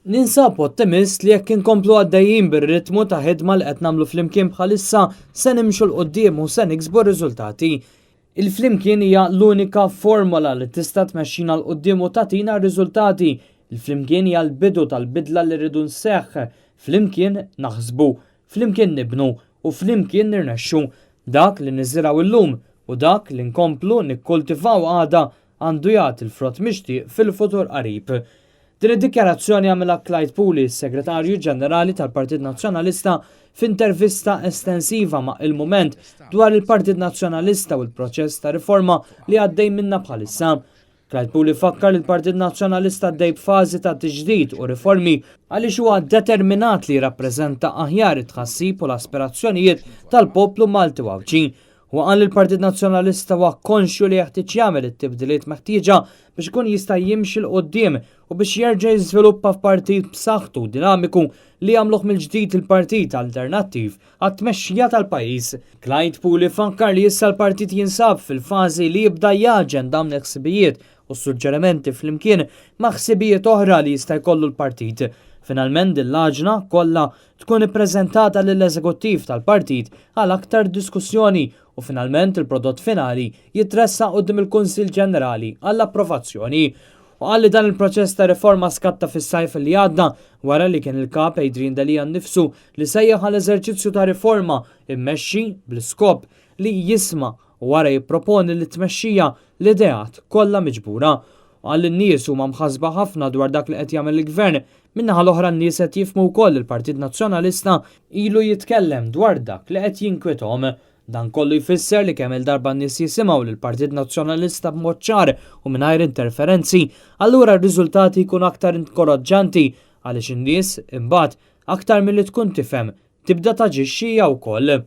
Ninsab ottimist li jekk inkomplu għaddejjin bir-ritmu ta' ħidma li qed nagħmlu flimkien bħalissa se nimxu 'l quddiem u se niksbu r-riżultati. Il-flimkien hija l-unika formola li tista' tmexxina 'l quddiem u tagħtina r-riżultati. Il-flimkien hija l-bidu tal-bidla li rridu nseħħ. Flimkien naħsbu, flimkien nibnu u flimkien nirnexxu. Dak li niżirgħu llum u dak li nkomplu nikkultivaw għada għandu jagħti l-frott mixtieq fil-futur qarib. Din id-dikjarazzjoni għamilha Clyde Puli, s-Segretarju Ġenerali tal-Partit Nazzjonalista f'intervista estensiva ma' Il-Mument dwar il-Partit Nazzjonalista u l-proċess ta' riforma li għaddej minnha bħalissa. Clyde Puli fakkar li l-Partit Nazzjonalista għaddej b'fażi ta' tiġdid u riformi għaliex huwa determinat li jirrappreżenta aħjar it-tħassib u l-aspirazzjonijiet tal-poplu Malti u Għawdxi. Huwa qal li l-Partit Nazzjonalista huwa konxju li jeħtieġ jagħmel it-tibdiliet meħtieġa biex ikun jista' jimxi 'l quddiem u biex jerġa' jiżviluppa f'partit b'saħħtu u dinamiku li jagħmluh mill-ġdid il-partit alternattiv għat-tmexxija tal-pajjiż. Clyde Puli fakkar li issa l-partit jinsab fil-fażi li jibda jagħġen dawn il-ħsibijiet u s-suġġerimenti flimkien ma' ħsibijiet oħra li jista' jkollu l-partit. Finalment din l-għaġna kollha tkun ippreżentata lill-eżekuttiv tal-partit għal aktar diskussjoni u finalment il-prodott finali jitressaq quddiem il-Kunsill Ġenerali għall-approvazzjoni. U qal li dan il-proċess ta' riforma skatta fis-sajf li għadda wara li kien il-Kap Adrian Delia nnifsu li sejjaħ għal eżerċizzju ta' riforma immexxi bl-iskop li jisma' u wara jipproponi lit-tmexxija l-ideat kollha miġbura. U qal li n-nies huma mħassba ħafna dwar dak li qed jagħmel il-Gvern Min-naħa l-oħra n-nies qed jifhmu wkoll li l-Partit Nazzjonalista ilu jitkellem dwar dak li qed jinkwithom. Dan kollu jfisser li kemm-il darba n-nies jisimgħu lill-Partit Nazzjonalista b'mod ċar u mingħajr interferenzi, allura r-riżultati jkunu aktar inkoraġġanti għaliex in-nies, imbagħad, aktar milli tkun tifhem, tibda taġixxi hija wkoll.